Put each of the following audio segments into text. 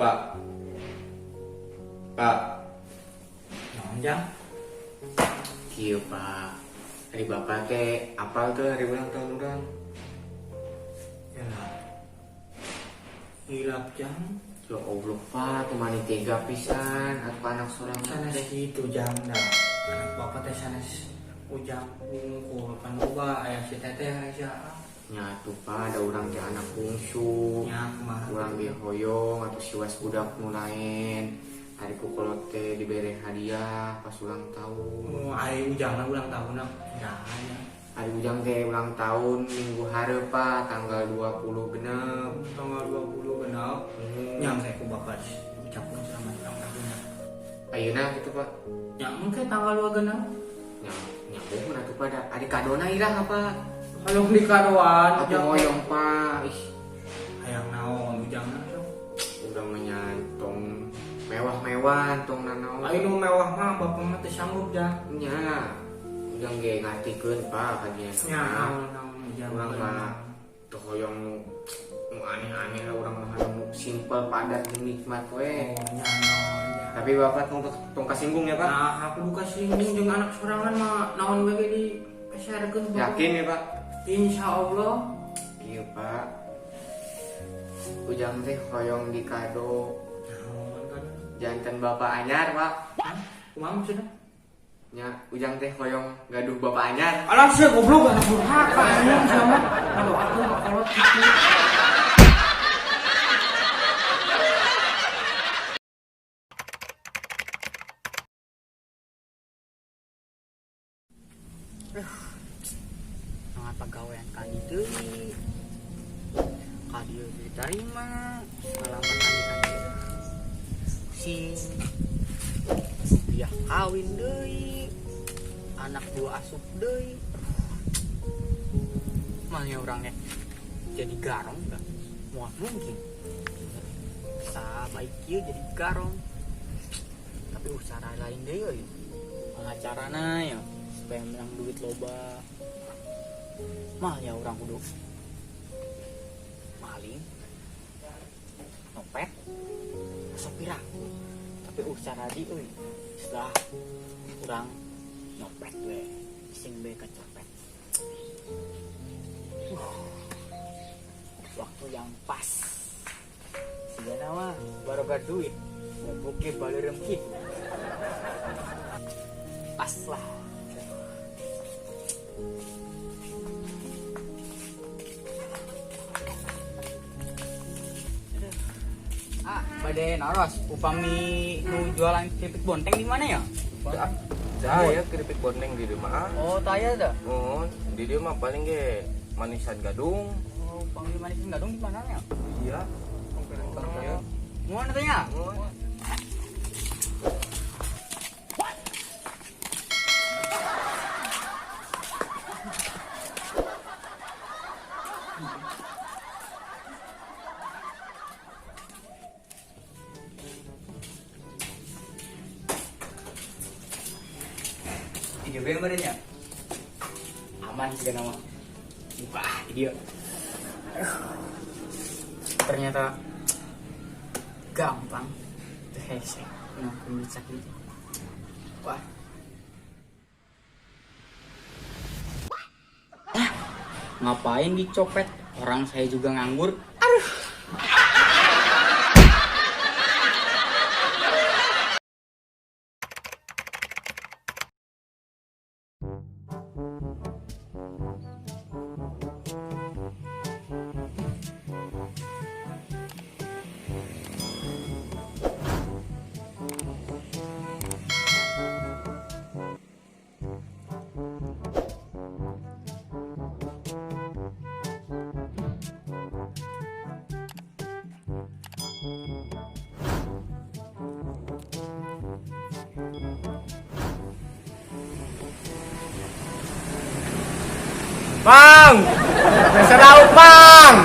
Pak. Pak. Naon, Jang? Kieu, Pak. Ari Bapak teh apal teu hari ulang tahun urang? Ya lah. Hilap, Jang. Ya Allah, Pak, tuh mani tega pisan atuh anak sorangan Sanes teh. gitu, Jang, dah. Anak bapak teh sanes ujang wungkul pan loba aya si teteh aya. Nya atuh, Pak, ada urang teh anak bungsu. Nya kumaha? Urang ge hoyong atuh siwas budak nu lain. Ari ku kolot teh dibere hadiah pas ulang tahun. Oh, ari ujangna ulang tahunna iraha ya? Ari ujang teh ulang tahun minggu hareup, Pak, tanggal 20 genep. Tanggal 20 genep. Hmm. Nya engke ku bapak ucapkeun selamat ulang tahun. Ayeuna gitu, Pak. Nya engke tanggal 2 genep. Nya nya mohon atuh pada ari kadona iraha, Pak? Hoyong dikadoan. Atuh hoyong, Pak. Ih, Hayang naon ujangna sok? Urang mah nya tong mewah-mewah, tong nanaon. Ayo nu mewah mah bapak mah teu sanggup, Jang. Nya. Ujang ge ngartikeun, Pak, ka dieu. Nya naon naon ujang. Urang mah teu hoyong nu nu aneh-aneh lah, urang mah nu simpel, padat, jeung nikmat we. Oh, nya naon, Jang. Tapi Bapak tong tong kasinggung ya, Pak. Nah, aku buka singgung jeung anak sorangan mah naon we ge di peserkeun Bapak. Yakin ya, Pak? Insya Allah. Iya, Pak. Ujang teh hoyong dikado Naon kan? janten bapak anyar, Pak. Hah? Kumaha maksudna? Nya, ujang teh hoyong gaduh bapak anyar. Alah sia goblok, anak durhaka anjing sia mah. Ngadoakeun ka kolot kitu. Sangat pegawaian ka dieu deui. Ka dieu diterima, salaman ka dieu. Pusing. Rupiah kawin deui. Anak dua asup deui. Malnya orangnya jadi garong enggak? Moal mungkin. Bisa baik kieu jadi garong. Tapi usaha lain deui euy. Pengacarana ya supaya menang duit loba. Malnya orang kudu maling, nyopet, sopir aku. Tapi usaha di euy. Setelah urang nyopet we, sing be kecopet. Waktu yang pas. Sigana mah baroga duit, ngobrol baleureum kitu. Pas lah. Ah, bade naros, upami nu jualan keripik bonteng di mana ya? Saya keripik bonteng di rumah. Oh, taya dah. Oh, di dia mah paling ge manisan gadung. Oh, panggil manisan gadung di mana ya? Iya. Oh. Mau nanya? Mau. Iya, bener badannya. Aman sih nama. Buka ah, dia. Ternyata gampang. Hese, ngaku bisa gitu. Wah. Ah, ngapain dicopet? Orang saya juga nganggur. Aduh. Bang, serau bang.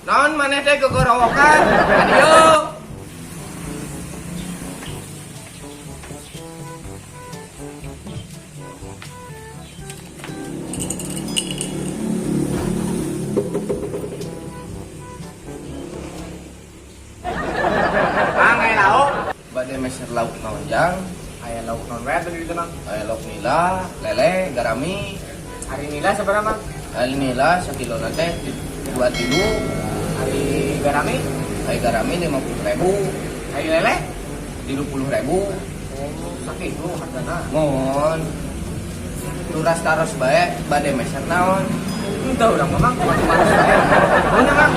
Naon maneh teh gegorowokan? Ayo. meser lauk naon, Jang? Aya lauk naon wae tadi itu, Mang? Aya lauk nila, lele, garami. Ari nila sabaraha, Mang? Ari nila sakilo teh 23. Ari garami? Ari garami 50.000. Ari lele? 30.000. Oh, sakitu hargana. Mohon. Turas taros bae, bade meser naon? Entah urang mah, Mang, kumaha bae. Mana, Mang?